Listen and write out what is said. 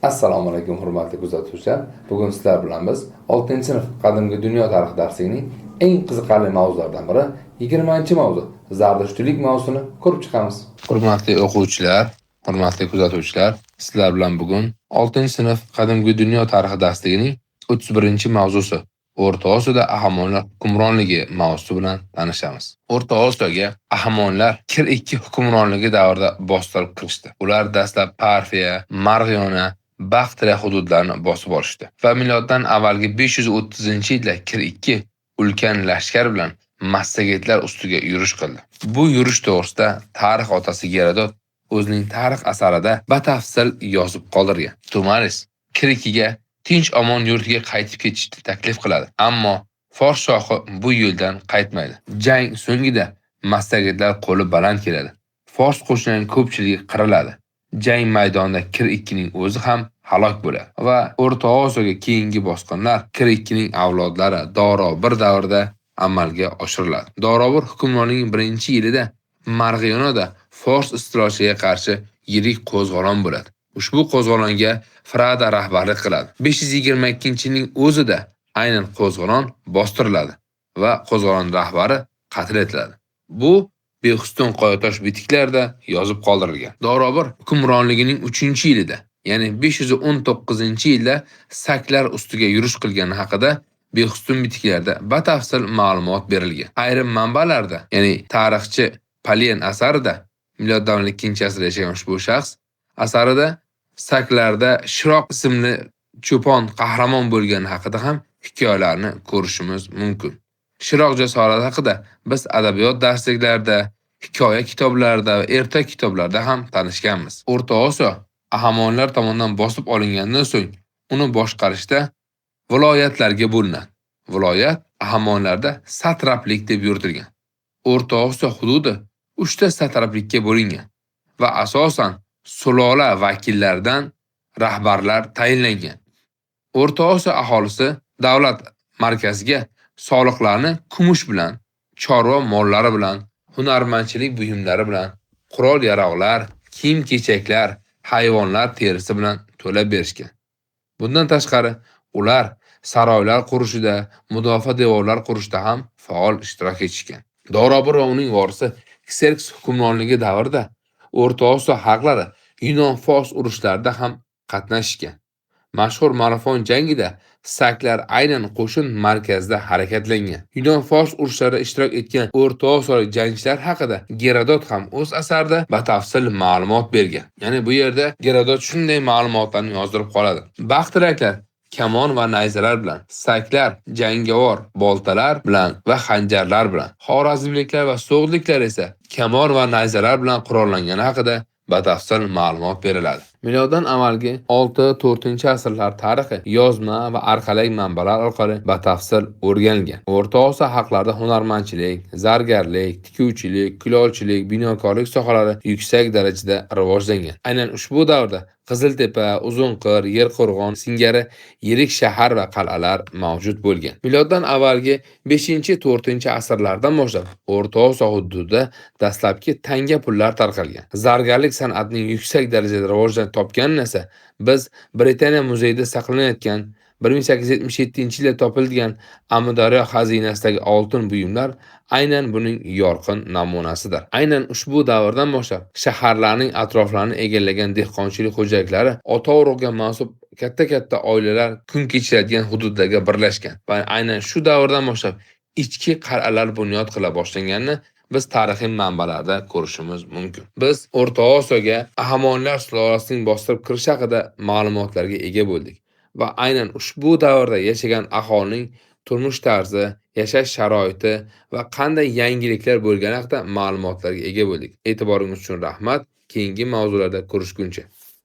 Assalomu alaykum, hurmatli kuzatuvchilar. Bugun sizlar bilan biz 6-sinf qadimgi dunyo tarixi darsligining eng qiziqarli mavzularidan biri 20-mavzu Zardushtiylik mavzusini ko'rib chiqamiz. Hurmatli o'quvchilar, hurmatli kuzatuvchilar, sizlar bilan bugun 6-sinf qadimgi dunyo tarixi darsligining 31-mavzusi O'rta Osiyoda Ahamonlar hukmronligi mavzusi bilan tanishamiz. O'rta Osiyoga Ahamonlar Kir II hukmronligi davrida bostirib kirishdi. Ular dastlab Parfiya, Marg'iyona, Baxtriya hududlarini bosib olishdi va miloddan avvalgi 530-yilda Kir II ulkan lashkar bilan massagetlar ustiga yurish qildi. Bu yurish to'g'risida tarix otasi Gerodot o'zining tarix asarida batafsil yozib qoldirgan. Tumaris Kir IIga tinch omon yurtiga qaytib ketishni taklif qiladi, ammo fors shohi bu yo'ldan qaytmaydi. Jang so'ngida massagetlar qo'li baland keladi. Fors qo'shinining ko'pchiligi qiriladi. Jang maydonida Kir IIning o'zi ham halok bo'ladi va O'rta Osiyoga keyingi bosqinlar Kir IIning avlodlari Doro I davrida amalga oshiriladi. Doro I hukmronligining 1-yilida Marg'iyonada fors istilochilariga qarshi yirik qo'zg'olon bo'ladi. Ushbu qo'zg'olonga Frada rahbarlik qiladi. 522-yilning o'zida aynan qo'zg'olon bostiriladi va qo'zg'olon rahbari qatl etiladi. Bu Behustun qoyatosh bitiklarida yozib qoldirilgan. Doro I hukmronligining 3-yilida, ya'ni 519-yilda saklar ustiga yurish qilgani haqida Behustun bitiklarida batafsil ma'lumot berilgan. Ayrim manbalarda, ya'ni tarixchi Palien asarida, miloddan 2-asrda yashagan ushbu shaxs asarida saklarda Shiroq ismli cho'pon qahramon bo'lgani haqida ham hikoyalarni ko'rishimiz mumkin. Shiroq jasorati haqida biz adabiyot darsliklarida, hikoya kitoblarida va ertak kitoblarida ham tanishganmiz. O'rta Osiyo Ahamonlar tomonidan bosib olingandan so'ng uni boshqarishda viloyatlarga bo'linadi. Viloyat Ahamonlarda satraplik deb yuritilgan. O'rta Osiyo hududi 3 ta satraplikka bo'lingan va asosan sulola vakillaridan rahbarlar tayinlangan. O'rta Osiyo aholisi davlat markaziga soliqlarni kumush bilan, chorva mollari bilan, hunarmandchilik buyumlari bilan, qurol-yarog'lar, kiyim-kechaklar, hayvonlar terisi bilan to'lab berishgan. Bundan tashqari, ular saroylar qurishida, mudofaa devorlar qurishda ham faol ishtirok etishgan. Doro I va uning vorisi Kserks hukmronligi davrida O'rta Osiyo xalqlari Yunon-fors urushlarida ham qatnashishgan. Mashhur Marafon jangida saklar aynan qo'shin markazida harakatlangan. Yunon-fors urushlarida ishtirok etgan O'rta Osiyolik jangchilar haqida Gerodot ham o'z asarida batafsil ma'lumot bergan. Ya'ni bu yerda Gerodot shunday ma'lumotlarni yozdirib qoladi. Baxtiraklar kamon va nayzalar bilan, saklar jangovar boltalar bilan va xanjarlar bilan, xorazmliklar va so'g'dliklar esa kamon va nayzalar bilan qurollangani haqida batafsil ma'lumot beriladi. Miloddan avvalgi 6-4-asrlar tarixi yozma va arxeologik manbalar orqali batafsil o'rganilgan. O'rta Osiyo xalqlarida hunarmandchilik, zargarlik, tikuvchilik, kulolchilik, binokorlik sohalari yuksak darajada rivojlangan. Aynan ushbu davrda Qiziltepa, Uzunqir, Yerqo'rg'on singari yirik shahar va qal'alar mavjud bo'lgan. Miloddan avvalgi 5-4-asrlardan boshlab O'rta Osiyo hududida dastlabki tanga pullar tarqalgan. Zargarlik san'atining yuksak darajada rivojlanib topganini esa biz Britaniya muzeyida saqlanayotgan 1877-yilda topilgan Amudaryo xazinasidagi oltin buyumlar aynan buning yorqin namunasidir. Aynan ushbu davrdan boshlab shaharlarning atroflarini egallagan dehqonchilik xo'jaliklari ota urug'ga mansub katta-katta oilalar kun kechiradigan hududlarga birlashgan va aynan shu davrdan boshlab ichki qal'alar bunyod qila boshlanganini biz tarixiy manbalarda ko'rishimiz mumkin. Biz O'rta Osiyoga Ahamonlar sulolasining bostirib kirishi haqida ma'lumotlarga ega bo'ldik va aynan ushbu davrda yashagan aholining turmush tarzi, yashash sharoiti va qanday yangiliklar bo'lgani haqida ma'lumotlarga ega bo'ldik. E'tiboringiz uchun rahmat. Keyingi mavzularda ko'rishguncha.